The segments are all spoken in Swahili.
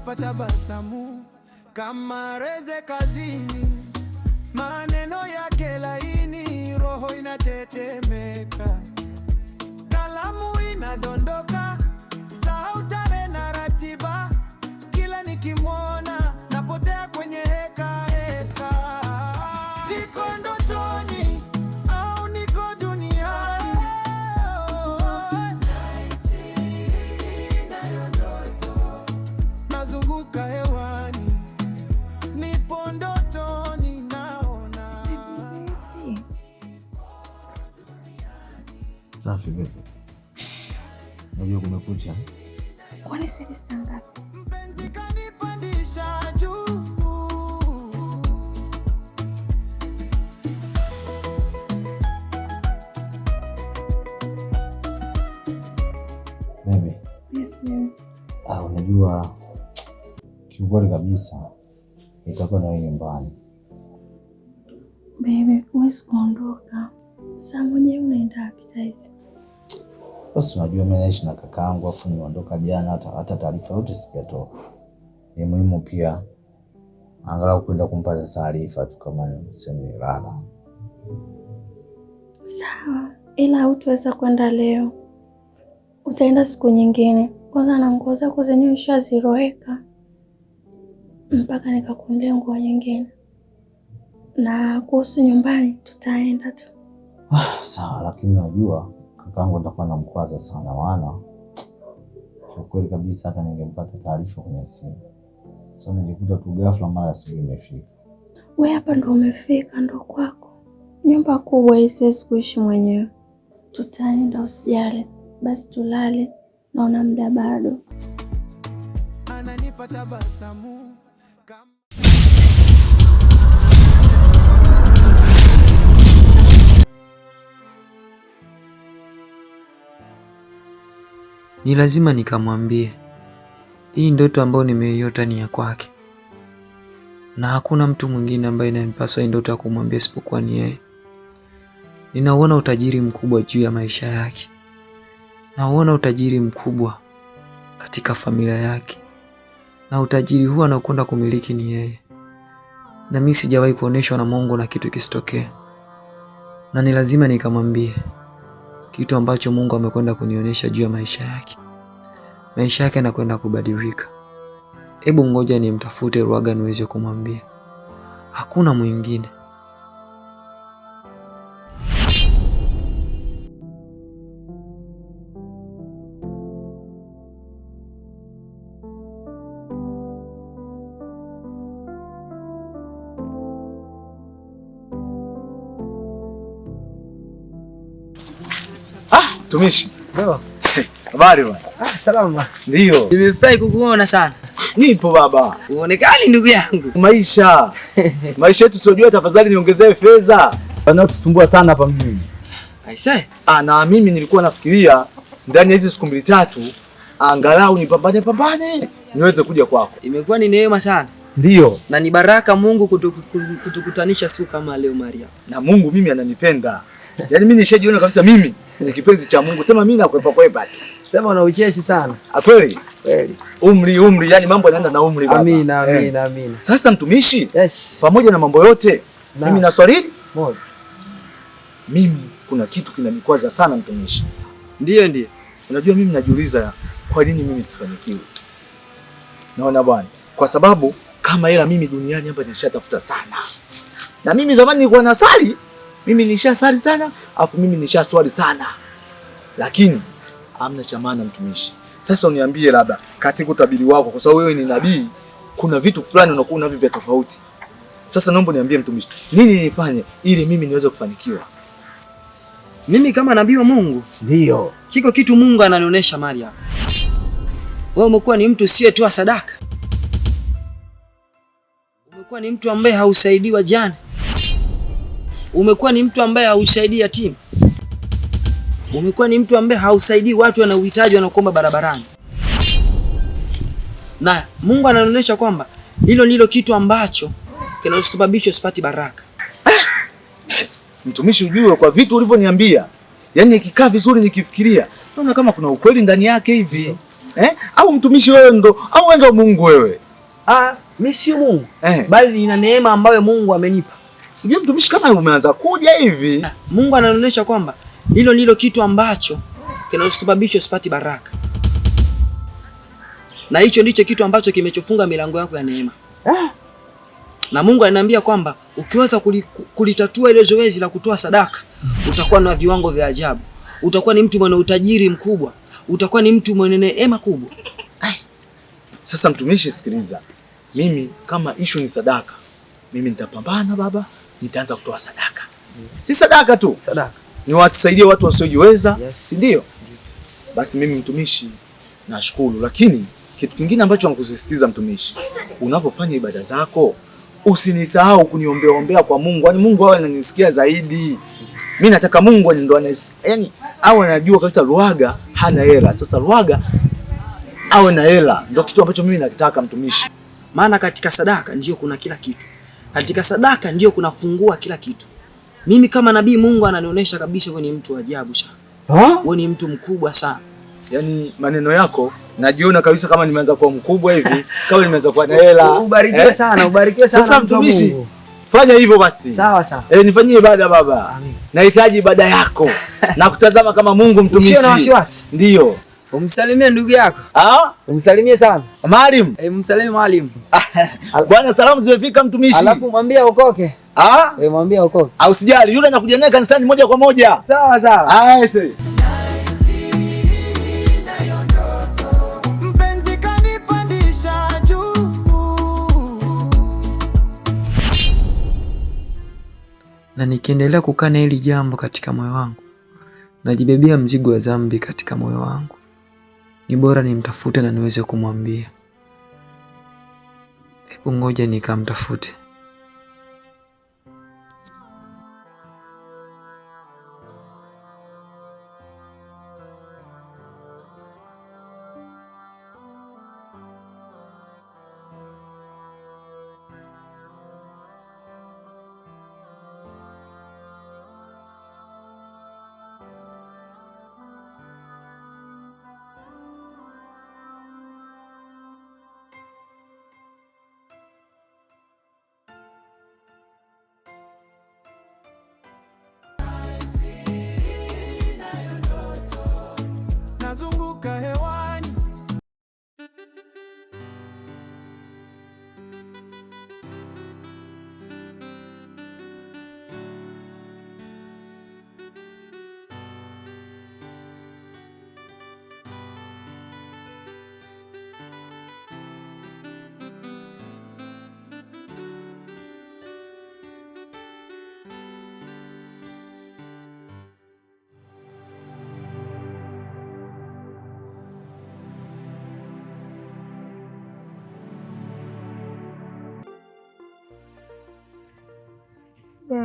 Ananipa tabasamu kama reze kazini, maneno yake laini, roho inatetemeka, kalamu inadondoka, sahau tarehe na ratiba, kila nikimwona napotea kwenye heka heka. Niko ndotoni au niko duniani? Nazunguka hewani, nipo ndotoni, naona. Safi vipi? Unajua kumekucha. Kwani sasa saa ngapi? Mpenzi kanipandisha juu. Baby. Yes, baby. Ah, unajua kiukweli kabisa nitakuwa na wewe nyumbani. Baby, huwezi kuondoka. Saa 1 unaenda wapi saizi? Basi unajua mimi naishi na kakaangu afu niondoka jana hata taarifa yote sijatoa. Ni muhimu pia angalau kwenda kumpata taarifa tu kama sehemu lala. Sawa, ila hutaweza kwenda leo, utaenda siku nyingine. Kwanza na nguo zako zenyewe ushaziroweka mpaka nikakununulia nguo nyingine. Na kuhusu nyumbani, tutaenda tu. Sawa, lakini unajua kakaangu nitakuwa namkwaza sana, maana kiukweli kabisa hata ningempata taarifa kwenye simu. Sasa nijikuta tu ghafla mara asubuhi imefika. We hapa ndo umefika, ndo kwako. Nyumba kubwa hii, siwezi kuishi mwenyewe. Tutaenda, usijali. Basi tulale, naona muda bado. Ananipa tabasamu kama Ni lazima nikamwambie hii ndoto ambayo nimeiota ni ya kwake, na hakuna mtu mwingine ambaye inampaswa hii ndoto ya kumwambia isipokuwa ni yeye. Ninauona utajiri mkubwa juu ya maisha yake, nauona utajiri mkubwa katika familia yake, na utajiri huu anakwenda kumiliki ni yeye, na mimi sijawahi kuoneshwa na Mungu na kitu kisitokee, na ni lazima nikamwambie kitu ambacho Mungu amekwenda kunionyesha juu ya maisha yake. Maisha yake yanakwenda kubadilika. Hebu ngoja nimtafute Ruaga niweze kumwambia, hakuna mwingine. Tumishi. Habari bwana. Ah, salama. Ndio. Nimefurahi kukuona sana. Nipo baba. Uonekani ndugu yangu. Maisha. Maisha yetu sio, tafadhali niongezee fedha. Wanaotusumbua sana hapa mjini. Aisee. Ah, na mimi nilikuwa nafikiria ndani ya hizi siku 2-3 angalau nipambane pambane niweze kuja kwako. Imekuwa ni neema sana. Ndio. Na ni baraka Mungu kutukutanisha siku kama leo Maria. Na Mungu mimi ananipenda. Yaani mimi nishajiona kabisa mimi ni kipenzi cha Mungu. Sema mimi nakwepa kwepa tu. Sema una ucheshi sana. Ah, kweli? Kweli. Umri, yani mambo yanaenda na umri baba. Amina, amina, amina. Sasa mtumishi, yes. Pamoja na mambo yote, mimi na swali moja. Mimi kuna kitu kinanikwaza sana mtumishi. Ndio, ndio. Unajua mimi najiuliza kwa nini mimi sifanikiwi? Naona bwana, kwa sababu kama hela mimi duniani hapa nishatafuta sana. Na mimi zamani nilikuwa nasali, mimi nishasali sana, afu mimi nishaswali sana. Lakini hamna cha maana mtumishi. Sasa uniambie labda katika utabiri wako, kwa sababu wewe ni nabii, kuna vitu fulani unakuwa unavyo vya tofauti. Sasa naomba niambie mtumishi, nini nifanye ili mimi niweze kufanikiwa? Mimi kama nabii wa Mungu? Ndio. Kiko kitu Mungu ananionyesha Maria. Wewe umekuwa ni mtu usiyetoa sadaka. Umekuwa ni mtu ambaye hausaidii wajane. Umekuwa ni mtu ambaye hausaidii yatima. Umekuwa ni mtu ambaye hausaidii watu wanaohitaji wanaokuomba barabarani. Na Mungu ananionyesha kwamba hilo ndilo kitu ambacho kinachosababisha usipate baraka. Mtumishi, ujue kwa vitu ulivyoniambia, yaani nikikaa vizuri nikifikiria, naona kama kuna ukweli ndani yake hivi. Eh? Au mtumishi wewe ndo au wewe ndo Mungu wewe? Ah, mimi sio Mungu. Eh. Bali nina neema ambayo Mungu amenipa. Unajua mtumishi kama umeanza kuja hivi. Mungu anaonyesha kwamba hilo ndilo kitu ambacho kinachosababisha usipate baraka. Na hicho ndicho kitu ambacho kimechofunga milango yako ya neema. Na Mungu ananiambia kwamba ukiweza kulitatua ile zoezi la kutoa sadaka, utakuwa na viwango vya ajabu. Utakuwa ni mtu mwenye utajiri mkubwa. Utakuwa ni mtu mwenye neema kubwa. Sasa mtumishi, sikiliza. Mimi kama issue ni sadaka, mimi nitapambana baba, nitaanza kutoa sadaka. Si sadaka tu. Sadaka. Niwasaidie watu wasiojiweza, Yes. si ndio? Basi mimi mtumishi nashukuru, lakini kitu kingine ambacho nakusisitiza mtumishi, unapofanya ibada zako usinisahau kuniombea ombea kwa Mungu. Yaani Mungu awe ananisikia zaidi. Mimi nataka Mungu ndo ananisikia. Yaani awe anajua kabisa Luhaga hana hela. Sasa Luhaga awe na hela ndio kitu ambacho mimi nakitaka mtumishi. Maana katika sadaka ndio kuna kila kitu. Katika sadaka ndio kunafungua kila kitu. Mimi kama nabii, Mungu ananionyesha kabisa wewe ni mtu wa ajabu sana. Wewe ni mtu mkubwa sana. Yaani maneno yako najiona kabisa kama nimeanza kuwa mkubwa hivi, kama nimeanza kuwa na hela. Ubarikiwe sana, ubarikiwe sana. Sasa mtu wa mtumishi, Mungu. fanya hivyo basi. Sawa sawa. Nifanyie ibada baba. Amin. Nahitaji ibada yako. Na kutazama kama Mungu mtumishi. Usiwe na wasiwasi. Ndio. Umsalimie ndugu yako. Ah? Umsalimie sana. Maalim. Msalimie mwalimu. Bwana, salamu zimefika mtumishi. Alafu mwambie okoke. Ah? Mwambie okoke. Au sijali, yule anakuja naye kanisani moja kwa moja. Sawa sawa. Ah, see. Mpenzi kanipandisha juu. Na nikiendelea kukaa na hili jambo katika moyo wangu, najibebea mzigo wa dhambi katika moyo wangu. Ni bora nimtafute na niweze kumwambia. Hebu ngoja nikamtafute. Nazunguka hewani.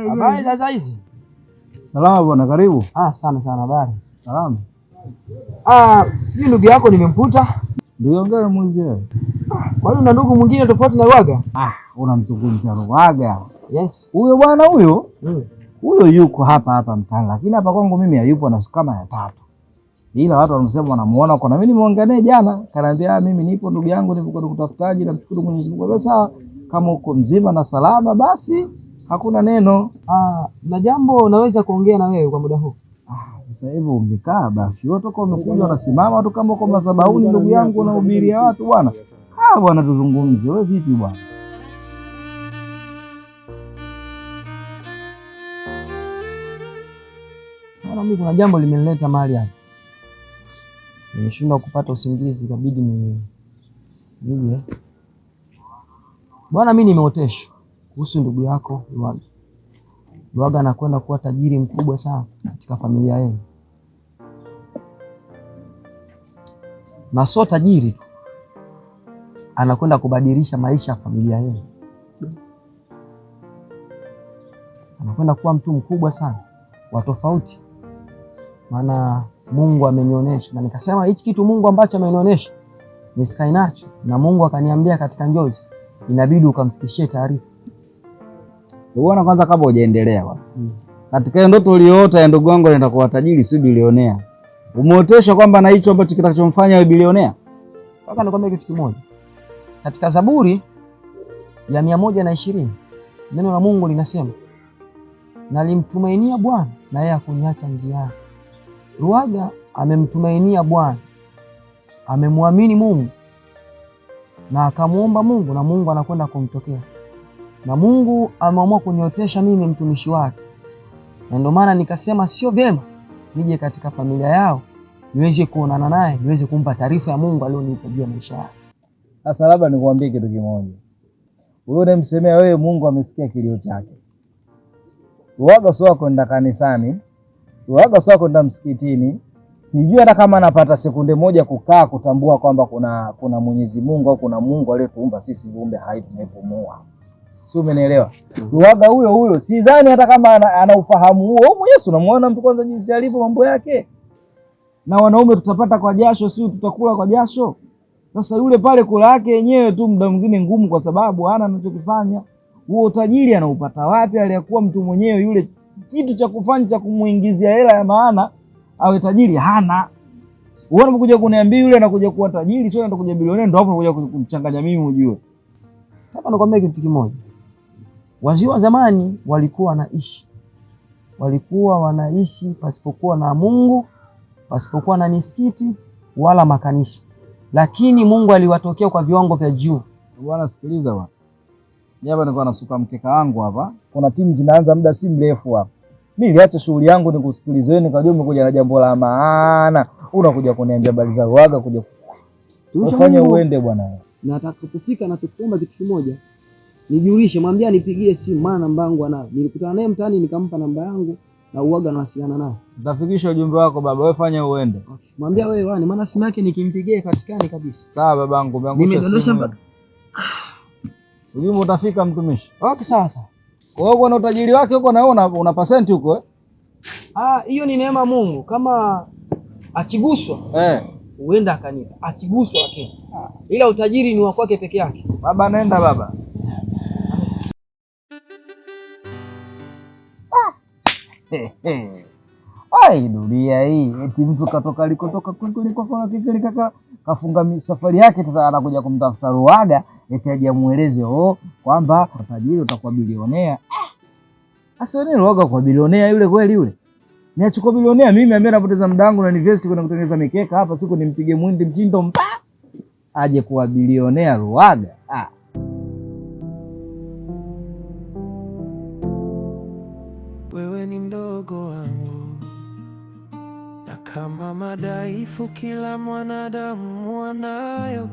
Habari za saizi? Salama bwana, karibu. Ah, sana sana habari. Salama. Ah, sijui ndugu yako nimemkuta. Ndio gani muulize? Kwa hiyo una ndugu mwingine tofauti na Ruaga? Ah, unamzungumzia Ruaga. Yes. Huyo bwana huyo, Mm. huyo yuko hapa hapa mtaani, lakini hapa kwangu mimi hayupo na siku kama ya tatu. Ila watu wanasema wanamuona kwa na mimi nimeongea naye jana, kaniambia mimi nipo ndugu yangu, nipo kwa kutafutaji, namshukuru Mwenyezi Mungu. Sasa kama uko mzima na salama basi hakuna neno. Ah, na jambo naweza kuongea na wewe kwa muda huu. Ah, sasa hivi ungekaa basi. Wewe toka umekuja unasimama tu kama uko madhabahuni ndugu yangu unahubiria watu bwana. Ah bwana, tuzungumze. Wewe vipi bwana? Maana mimi kuna jambo limenileta mahali hapa. Nimeshindwa kupata usingizi, ikabidi ni nije. Bwana, mimi nimeoteshwa kuhusu ndugu yako Luhaga. Luhaga anakwenda kuwa tajiri mkubwa sana katika familia yenu, na sio tajiri tu, anakwenda kubadilisha maisha ya familia yenu. Anakwenda kuwa mtu mkubwa sana wa tofauti, maana Mungu amenionyesha, na nikasema hichi kitu Mungu ambacho amenionyesha nisikae nacho, na Mungu akaniambia katika njozi, inabidi ukamfikishie taarifa. Bwana, kwanza kabla hujaendelea bwana. Katika hiyo ndoto uliyoota ya ndugu wangu anaenda kuwa tajiri, si bilionea. Umeoteshwa kwamba na hicho ambacho kitakachomfanya awe bilionea? Nataka nikwambie kitu kimoja. Katika Zaburi ya 120 neno la Mungu linasema, nalimtumainia Bwana na yeye hakuniacha njiani. Luhaga amemtumainia Bwana, amemwamini Mungu na akamwomba Mungu na Mungu anakwenda kumtokea. Na Mungu ameamua kuniotesha mimi mtumishi wake. Na ndio maana nikasema sio vyema nije katika familia yao niweze kuonana naye, niweze kumpa taarifa ya Mungu aliyonipa juu ya maisha yake. Sasa labda nikuambie kitu kimoja. Wewe unamsemea wewe, Mungu amesikia kilio chake. Luhaga sio kwenda kanisani, Luhaga sio kwenda msikitini. Sijui hata kama anapata sekunde moja kukaa kutambua kwamba kuna Mwenyezi Mungu au kuna Mungu aliyetuumba sisi viumbe hai tunayepumua. Si umenielewa? Luhaga huyo huyo sidhani hata kama ana ufahamu huo. Wewe mwenyewe unamuona mtu kwanza jinsi alivyo mambo yake. Na wanaume tutapata kwa jasho, si tutakula kwa jasho. Sasa yule pale kula yake yenyewe tu muda mwingine ngumu, kwa sababu hana anachokifanya. Huo utajiri anaupata wapi? Aliyakuwa mtu mwenyewe yule kitu cha kufanya cha kumuingizia hela ya maana awe tajiri hana. Wewe unapokuja kuniambia yule anakuja kuwa tajiri, sio anakuja bilionea, ndio hapo unakuja kumchanganya mimi ujue. Nataka nikwambie kitu kimoja. Wazee wa zamani walikuwa wanaishi pasipokuwa na Mungu, pasipokuwa na misikiti wala makanisa, lakini Mungu aliwatokea kwa viwango vya juu. Bwana sikiliza bwana, mimi hapa nilikuwa nasuka mkeka wangu hapa, kuna timu zinaanza muda si mrefu hapa. Mimi niliacha shughuli yangu nikusikilize wewe, nikajua umekuja na jambo la maana, unakuja kuniambia habari za Luhaga, kuja ufanye uende bwana. Nataka kufika na tukuomba kitu kimoja, nijulishe, mwambie anipigie simu, maana namba yangu anayo. Nilikutana naye mtaani nikampa namba yangu na uaga nawasiliana naye. Nitafikisha ujumbe wako baba, wewe fanya uende. Okay. Mwambie wewe wani, maana simu yake nikimpigia ipatikane kabisa. Sawa babangu, umeangusha. Nimedondosha mpaka. Ujumbe utafika mtumishi. Okay, sawa sawa. Kwa hiyo kuna utajiri wake huko na wewe una percent huko eh? Ah, hiyo ni neema Mungu. Kama akiguswa huenda akanipa. Akiguswa lakini. Ila utajiri ni wa kwake peke yake. Baba nenda baba. Ai, dunia hii eti mtu katoka alikotoka kaka kafunga safari yake, sasa anakuja kumtafuta Luhaga eti aje amueleze kwamba tajiri utakuwa bilionea. Sasa ni Luhaga kwa bilionea yule kweli yule? Niachukua bilionea mimi ambaye napoteza muda wangu na invest kwenda kutengeneza mikeka hapa, siku nimpige mwindi mshindo mpa aje kuwa bilionea Luhaga. Wewe ni mdogo wangu, na kama madhaifu kila mwanadamu anayo,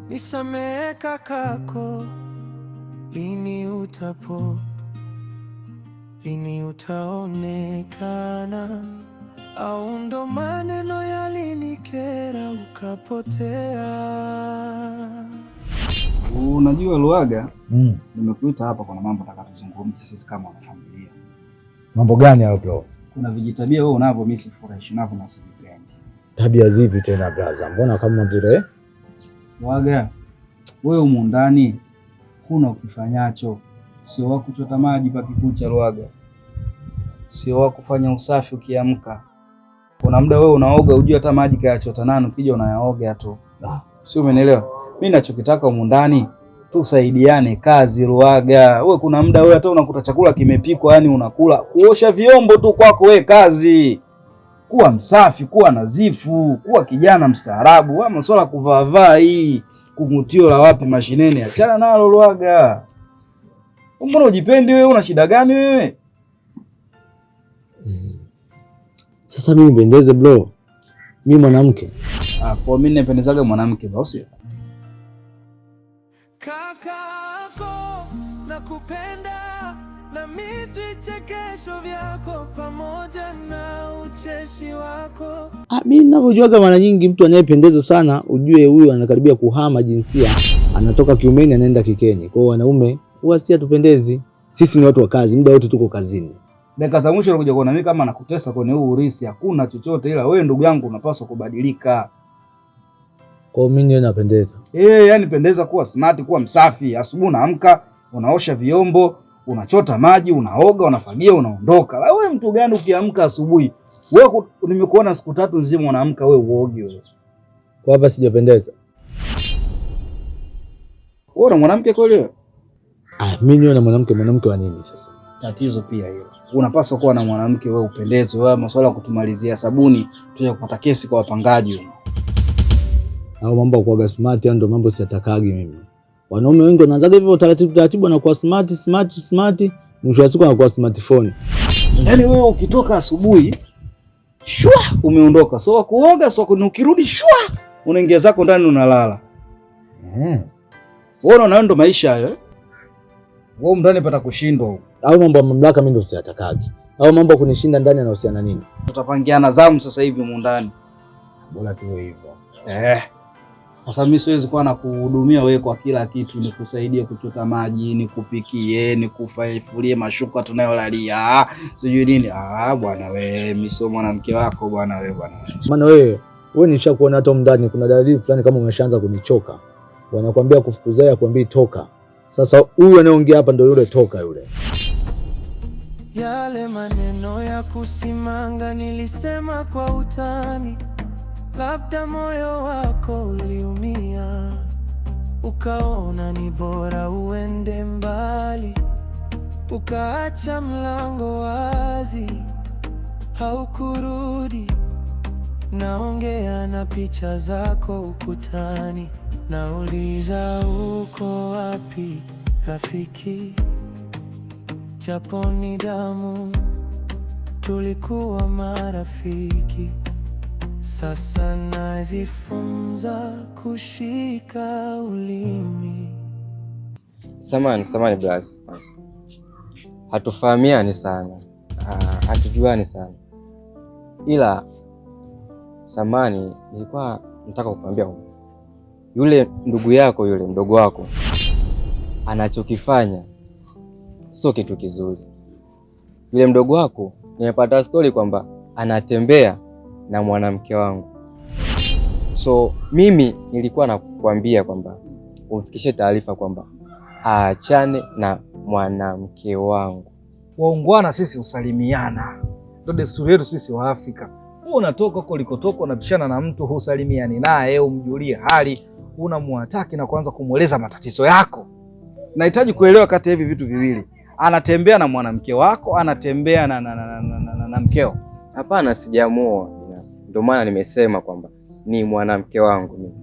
nisamehe kakako. Lini utapo, lini utaonekana? Au ndo maneno yalinikera ukapotea? Unajua Luhaga, nimekuita hapa kuna mambo nataka tuzungumze sisi kama wanafamilia. Mambo gani hayo bro? Kuna vijitabia wewe unavyo mimi sifurahishi navyo na sivipendi. Tabia zipi tena brother? Mbona kama vile Luhaga, wewe humu ndani kuna ukifanyacho, sio wa kuchota maji pakikucha Luhaga, sio wa kufanya usafi ukiamka. Kuna muda wewe unaoga hujui hata maji kayachota nani, ukija unayaoga tu. Sio, umenielewa? Mimi ninachokitaka humu ndani tusaidiane kazi Luhaga. Wewe kuna muda wewe hata unakuta chakula kimepikwa, yani unakula, kuosha vyombo tu kwako wewe kazi. Kuwa msafi, kuwa nadhifu, kuwa kijana mstaarabu. Wewe masuala kuvaa vaa hii kungutio la wapi mashineni, achana nalo Luhaga. Mbona ujipendi wewe? Una shida gani wewe? Sasa mimi nipendeze bro? Mimi mwanamke. Kwa mimi nipendezaga mwanamke basi. Kakako, nakupenda na mimi vichekesho vyako pamoja na ucheshi wako. Mimi ninavyojuaga mara nyingi mtu anayependeza sana ujue huyu anakaribia kuhama jinsia, anatoka kiumeni anaenda kikeni. Kwa hiyo wanaume huwa si hatupendezi. Sisi ni watu wa kazi, muda wote tuko kazini. Dakika za mwisho unakuja kuona mimi kama nakutesa kwenye huu urisi, hakuna chochote ila wewe ndugu yangu unapaswa kubadilika. Kwa mimi ndio napendeza. Yani pendeza, kuwa smart, kuwa msafi. Asubuhi unaamka, unaosha vyombo, unachota maji, unaoga, unafagia, unaondoka. La wewe mtu gani ukiamka asubuhi? Wewe nimekuona siku tatu nzima unaamka wewe uoge wewe. Kwa hapa sijapendeza. Wewe una mwanamke kweli wewe? Ah, mimi niwe na mwanamke, mwanamke wa nini sasa? Tatizo pia hilo. Unapaswa kuwa na mwanamke wewe upendezwe. Wewe masuala ya kutumalizia sabuni tuje kupata kesi kwa wapangaji huko. Au mambo ya kuwaga smart ndio mambo siyatakagi mimi. Wanaume wengi wanaanzaga hivyo taratibu taratibu, wanakuwa smart smart smart, mwisho wa siku anakuwa smartphone. Yaani wewe ukitoka asubuhi shwa umeondoka. So kuoga, so ukirudi shwa unaingia zako ndani unalala. Eh. Wewe unaona ndo maisha hayo eh? Wewe ndani pata kushindwa huko. Au mambo ya mamlaka mimi ndio siyatakagi. Au mambo kunishinda ndani yanahusiana nini? Tutapangiana zamu sasa hivi humu ndani. Bora tu hivyo. Eh. Sasa mimi siwezi kuwa na kuhudumia wewe kwa kila kitu, nikusaidie kuchota maji, nikupikie, nikufulie mashuka tunayolalia, sijui nini. Ah bwana wewe, mimi sio mwanamke wako bwana wewe bwana. Maana wewe nishakuona hata ndani kuna dalili fulani kama umeshaanza kunichoka. Wanakuambia kufukuzia, kuambia toka. Sasa huyu anayeongea hapa ndio yule toka yule. Yale maneno ya kusimanga nilisema kwa utani, labda moyo wako uliumia, ukaona ni bora uende mbali, ukaacha mlango wazi, haukurudi. Naongea na picha zako ukutani, nauliza uko wapi rafiki? Japo ni damu, tulikuwa marafiki. Sasa najifunza kushika ulimi. Samani blaza. Hatufahamiani sana, hatujuani sana, ila samani, nilikuwa nataka kukwambia yule ndugu yako, yule mdogo wako anachokifanya sio kitu kizuri. Yule mdogo wako nimepata story kwamba anatembea na mwanamke wangu. So mimi nilikuwa nakwambia kwamba umfikishe taarifa kwamba aachane na mwanamke wangu. Waungwana sisi husalimiana, ndio desturi yetu sisi wa Afrika. Wewe unatoka huko ulikotoka, unapishana na mtu husalimiani naye, umjulie hali, unamwataki na kuanza kumweleza matatizo yako. Nahitaji kuelewa kati ya hivi vitu viwili, anatembea na mwanamke wako, anatembea na mkeo? Hapana, sijamuoa binafsi, ndio maana nimesema kwamba ni mwanamke wangu mimi.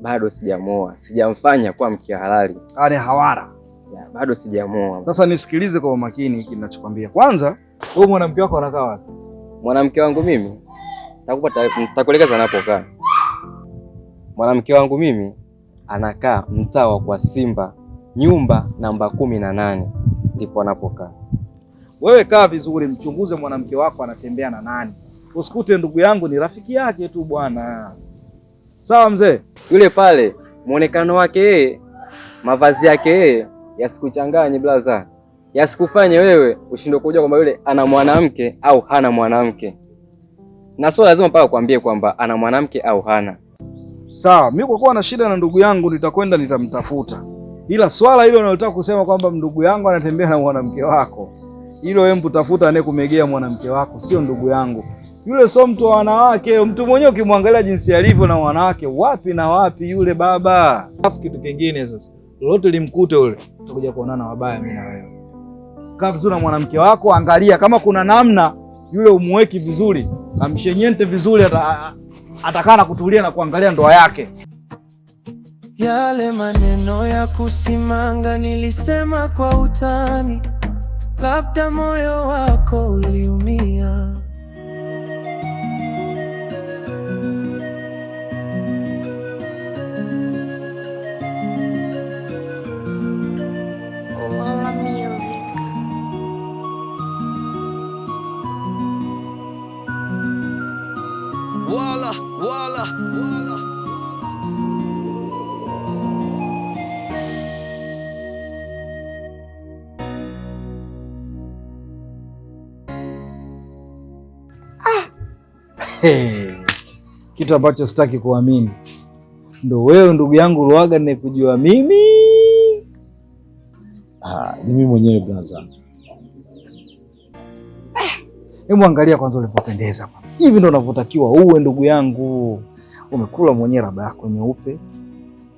Bado sijamuoa, sijamfanya kuwa mke halali. Ni hawara. Ya, bado sijamuoa. Sasa nisikilize kwa umakini hiki ninachokwambia. Kwanza, wewe mwanamke wako anakaa wapi? Mwanamke wangu mimi nitakuelekeza anapokaa. Mwanamke wangu mimi anakaa mtaa wa kwa Simba, nyumba namba 18 ndipo anapokaa. Wewe kaa vizuri, mchunguze mwanamke wako anatembea na nani. Usikute ndugu yangu ni rafiki yake tu bwana. Sawa mzee? Yule pale muonekano wake yeye, mavazi yake yeye yasikuchanganye blaza. Yasikufanye wewe ushindwe kujua kwamba yule ana mwanamke au hana mwanamke. Na sio lazima mpaka kuambie kwamba ana mwanamke au hana. Sawa, mimi kwa kuwa na shida na ndugu yangu nitakwenda nitamtafuta. Ila swala hilo unalotaka kusema kwamba ndugu yangu anatembea na mwanamke wako, hilo wewe mtafuta anayekumegea mwanamke wako, sio ndugu yangu. Yule sio mtu wa wanawake, mtu mwenyewe ukimwangalia jinsi alivyo na wanawake wapi na wapi yule baba. Alafu kitu kingine sasa, lolote limkute yule, tutakuja kuonana wabaya mimi na wewe. Kaa vizuri na mwanamke wako, angalia kama kuna namna yule umuweki vizuri, amshenyente vizuri, atakaa na kutulia na kuangalia ndoa yake. Yale maneno ya kusimanga nilisema kwa utani, labda moyo wako uliumia. Wala, wala, wala. Hey, kitu ambacho sitaki kuamini ndo wewe ndugu yangu Luhaga ninekujua mimi. Ah, ni mimi mwenyewe brother. Hebu angalia kwanza ulipopendeza kwanza. Hivi ndo unavyotakiwa uwe ndugu yangu. Umekula mwenyewe raba yako nyeupe,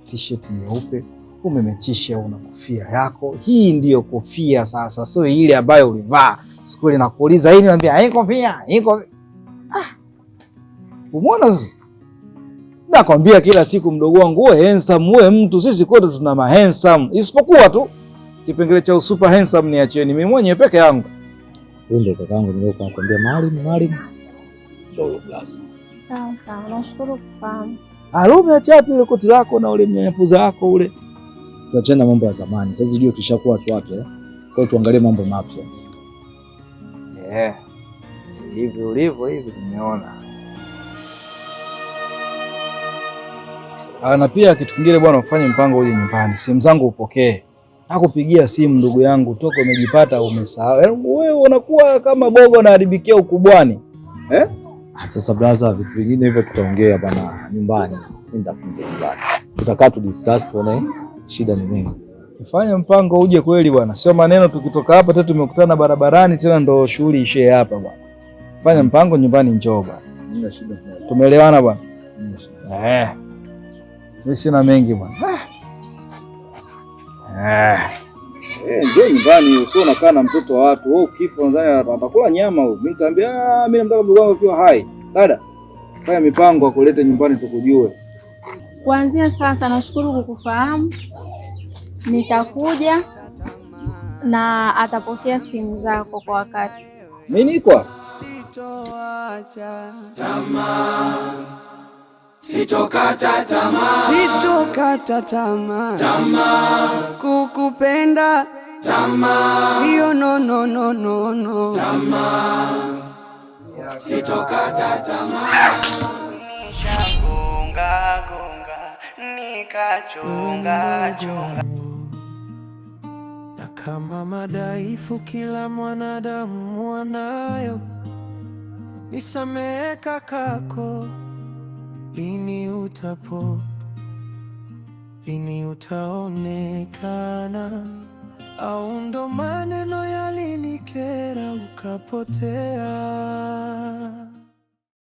t-shirt nyeupe, umemechisha, una kofia yako. Hii ndiyo kofia sasa, sio ile ambayo ulivaa siku ile nakuuliza hii, niambia hii kofia, hii kofia. Ah, umeona sasa? Nakwambia kila siku mdogo wangu, uwe handsome, uwe mtu. Sisi kwetu tuna ma handsome, isipokuwa tu kipengele cha super handsome niacheni mimi mwenyewe peke yangu. Huyu ndio kakaangu niliokuwa nakwambia mwalimu, mwalimu. Ndio huyo blaza. Sawa sawa, nashukuru kufahamu. Alo, umeacha wapi ile koti lako na ule mnyanyapuza wako ule? Tuachane na mambo ya zamani. Sasa hivi tushakuwa watu wapya. Kwa hiyo tuangalie mambo mapya. Yeah. Hivi ulivyo hivi nimeona. Na pia kitu kingine bwana, ufanye mpango uje nyumbani. Simu zangu upokee. Nakupigia simu ndugu yangu, toka umejipata umesahau. Yaani wewe unakuwa kama bogo naharibikia ukubwani. Eh? Sasa brother, vitu vingine hivyo tutaongea bana nyumbani. Mimi nitakuja nyumbani. Tutakaa tu discuss tuone shida ni nini. Fanya mpango uje kweli bwana. Sio maneno tukitoka hapa tena tumekutana barabarani tena ndo shughuli ishie hapa bwana. Fanya mpango nyumbani, njoo bwana. Hamna shida. Tumeelewana bwana? Hamna shida. Eh. Mimi sina mengi bwana. Njoo nyumbani, usio unakaa na mtoto wa watu. Wewe ukifa unadhani atakula nyama huyu. Mimi nitamwambia mimi namtaka mdogo wangu akiwa hai. Dada, fanya mipango akulete nyumbani tukujue. Kuanzia sasa nashukuru kukufahamu. Nitakuja na atapokea simu zako kwa wakati. Mimi niko hapa. Sitoacha tamaa, sitokata tamaa, sitokata tamaa, tamaa kukupenda tamaa, hiyo no no no no no, tamaa, sitokata tamaa. Nishagonga gonga nikachonga chonga. Na kama madhaifu kila mwanadamu anayo, nisamehe kakako, lini utapo, lini utaonekana? Au ndo maneno yalinikera ukapotea?